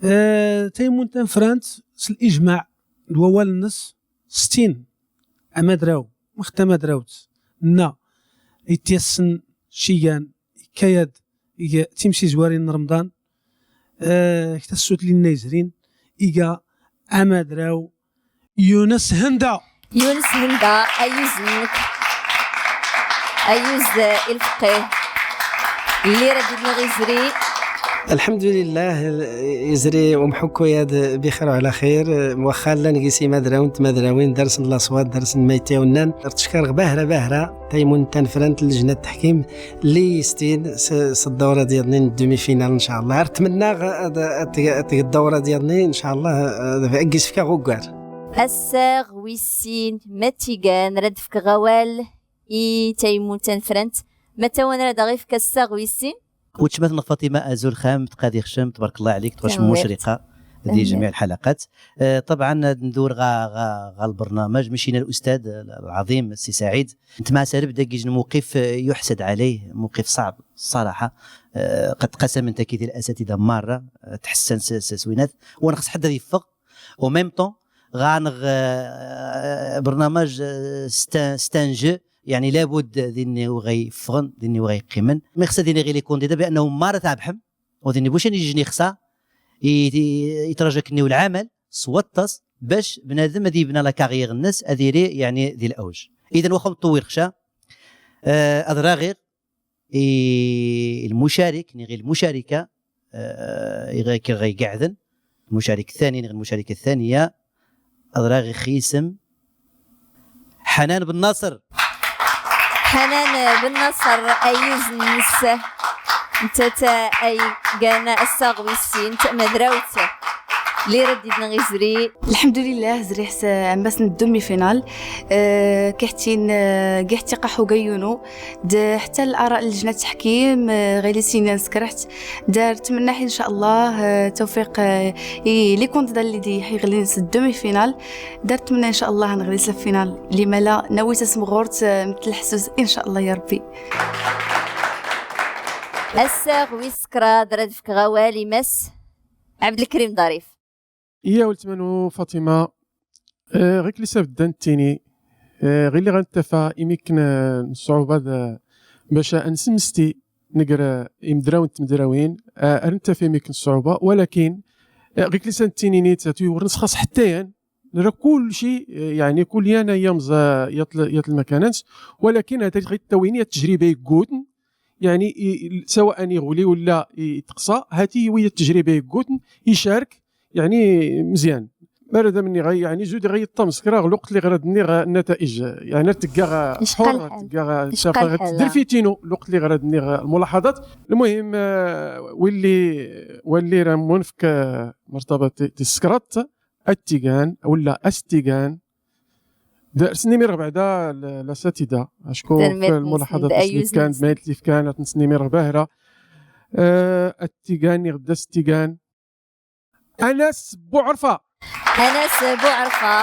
آه، تيمون تنفرانت س الإجماع، الووال النص، ستين، أمادراو، مخت أمادراوت، نا، يتيسن، شيغان، كياد، إيجا تيمسي زوارين رمضان، آه، كتسوت لنا يزرين، إيجا أمادراو، يونس هندا. يونس هندا، أيوز منك. أيوز الفقيه. اللي راه دير لي غيزري. الحمد لله، يزري ومحكو ياد بخير وعلى خير. واخا لا نقيسي مدراون تمدراوين، درس الأصوات، درس الميتي ونان. ارتشكر بهرة بهرة. تيمون تنفرنت لجنة التحكيم اللي يستين س-، س الدورة ديالني الدومي فينال إن شاء الله. أتمنى غ-، أد-، أت-، أت-، الدورة ديالني إن شاء الله، آه، أقيس فيها غوكار. الساغ ويسين ماتيغان راد فك غوال إي تيمون تنفرنت. متى وانا راد غيفك الساغ ويسين؟ وتشمت نغ فاطمة أزول خام تقادي خشم، تبارك الله عليك، تبقى تمام. مشرقة دي تمام. جميع الحلقات. آه، طبعًا ندور غا، غا، غا البرنامج، مشينا الأستاذ العظيم السي سعيد. أنت مع سالب داكيج موقف يحسد عليه، موقف صعب الصراحة. آه، قد قسم من تكيث الأساتذة مرة، آه، تحسن س-، س-، سوينات، ونخص حد يفق. وميم طون، غانغ، آه، برنامج، آه، ست-، ستانجو، يعني لابد ذيني وغيفغن، ذيني وغيقيمن. ما يخص ذيني غير لي كونديدا بأنه مرة تاع بحم، وذيني بوش يجيني خصا ي-، ي-، يترجى كني والعمل سوطس باش بنادم هذه يبنى لا كارير الناس هذه ري يعني ذي الأوج. إذا واخا مطوير خشا، آه، أذراغير إي المشارك، نغي المشاركة، آه، إغا كي غي قاعدن، المشارك الثاني، نغي المشاركة الثانية، أضرا غي خيسم، حنان بن ناصر. حنان بن ناصر، أيوز نس، أنت تا أي جانا الساغويسين، تا مدراوت. لي رديدنا غيزري. الحمد لله، زريح س-، عمباس ندومي فينال. آه، كيحتين، آه، كيحتي قحو قيونو. د-، حتى الآراء لجنة التحكيم، آه، غيلي سينا نسكرحت. دار تمنى إن شاء الله، آه، توفيق، آه، إي، لي كونديدا اللي دي حيغلي نس الدومي فينال. دار تمنى إن شاء الله نغلي سلا فينال. لما لا نويت اسم غورت، آه، مثل الحسوس إن شاء الله يا ربي. الساغ ويسكرا درد في كغوالي مس عبد الكريم ظريف. إيا ولتمنو فاطمة، آه، غيك لي سبب دان تيني، آه، غير اللي غنتفا إميكن، آه، الصعوبة د-، باش أنسمستي نقرا إمدراون تمدراوين، آه، أرنتفا إميكن الصعوبة، ولكن، آه، غيك لي سنتيني نيت تاتوي ورنس خاص حتى ين، نرى كل شيء، آه، يعني كل يانا يمزا يطل-، يطل مكانت، ولكن هذا غير التوينية التجربة يقودن، يعني، ي-، سواء يغلي ولا يتقصى، هاتي هي التجربة يقوتن يشارك، يعني، مزيان. ما راه مني غي-، يعني، زود غي الطمس، كرا الوقت اللي غرد ني غا النتائج، يعني، تلقى غا يشقى حر، الحال. تلقى غا يشقى الشفا الحال، تدير لا. في تينو، الوقت اللي غرد ني غا الملاحظات. المهم، آه، واللي، واللي راه منفك، آه، مرتبط تسكرت، التيغان ولا أستيغان. دا سنيمي ربع دا ل-، لاساتذة. أشكو تنمية في الملاحظات نسند، أيوز سنيت كان نسند. بميت لي في كانت سنيمي ربع هرا. آه، التيغان يغدا ستيغان. أنس بوعرفة. أنس بوعرفة.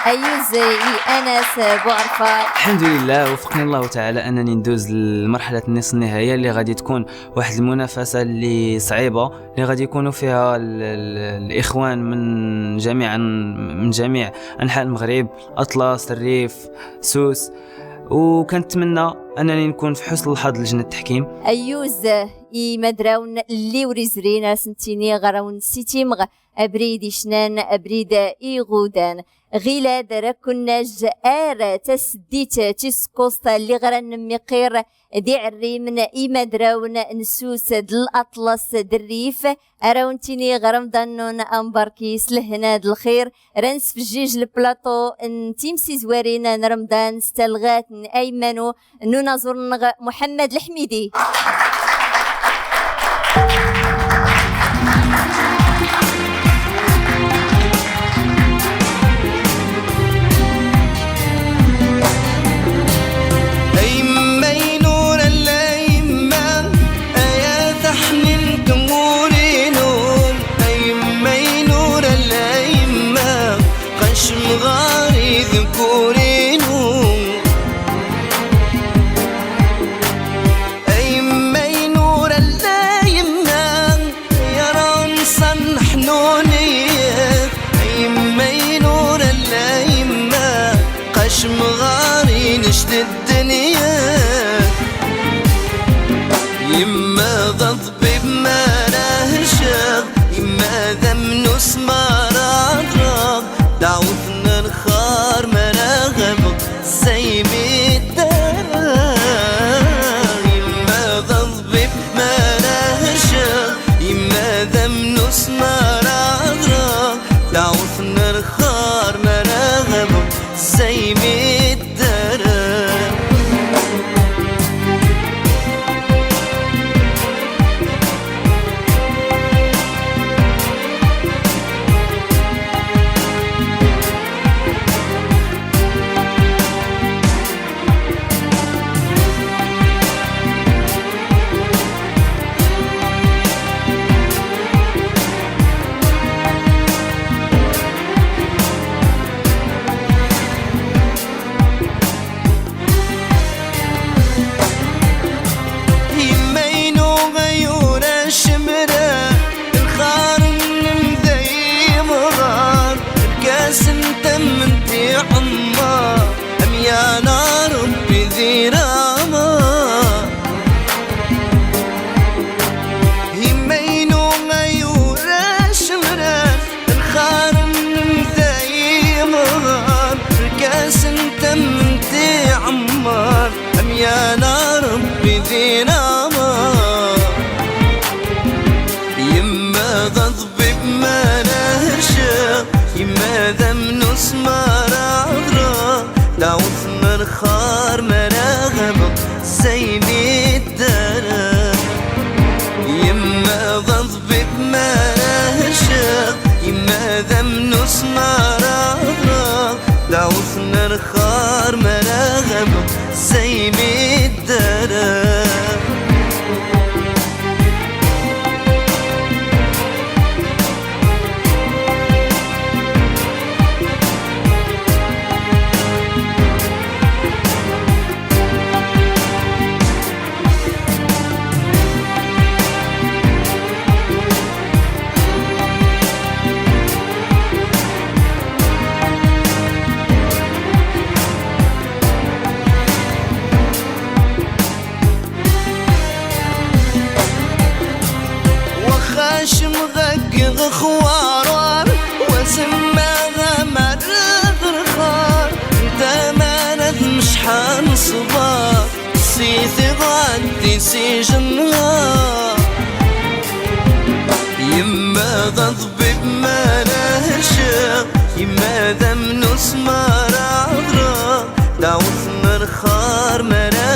أيوز إي أنس بوعرفة. الحمد لله، وفقني الله تعالى أنني ندوز لمرحلة النصف النهائية اللي غادي تكون واحد المنافسة اللي صعيبة، اللي غادي يكونوا فيها ال-، ال-، الإخوان من جميع، من جميع أنحاء المغرب، أطلس، الريف، سوس. وكنتمنى أنني نكون في حسن الحظ لجنة التحكيم. أيوز إي مدراون اللي وريزرين أسنتيني غراون سيتيمغ أبريد إشنان أبريد إيغودان. غيلاد ركنج آر تسديت تسكوست اللي غران ميقير دي عريمن إمادراون نسوس د الأطلس د الريف. أراون تيني غرمضان نون أمباركي سلهنا د الخير. رنس في جيج البلاطو نتيم سيزوارين نرمضان ستلغات نأيمنو نناظر نغ محمد الحميدي. أيما ينور الأيما، أيا تحنين تمورينو. أيما ينور الأيما، قشم غاري ذكورينو. أيما ينور الأيما، يا رمسا حنونية. أيما ينور الأيما، قشم غاري نشد الدنيا. يما ضد بما نهشغ، يما ذم نسمار أضرغ، دعوتنا نخار ما نغبغ، سيمي الدار. يما ضد بما نهشغ، يما ذم نسمار أضرغ، دعوتنا نخار ما نغبغ، سيمي الدار. يمينو غيور الشمرة، الخار النمذي مغار، الكاس انت من تي عمار، أميانا ربي ذي راما. يمينو غيور الشمرة، الخار النمذي مغار، الكاس انت من تي عمار، أميانا ربي ذي راما. يما ضد بما نهشا، يما ذم نسمار عذرا، دعوت من خار مراغب زيني الدرا. يما ضد بما نهشا، يما Mara ɣreɣ, dawet n rxar mara ɣabeɣ, zaymi ddreɣ. Waxxa cemɣeɣ g xwarar, wa zemmaɣ amar d rxar, nta mara d mecḥa n ṣṣber, si tiɣaltin s ijenɣar. Yemma d aḍebbib mara hecceɣ, yemma d amnus mara ɣreɣ, dawet n rxar mara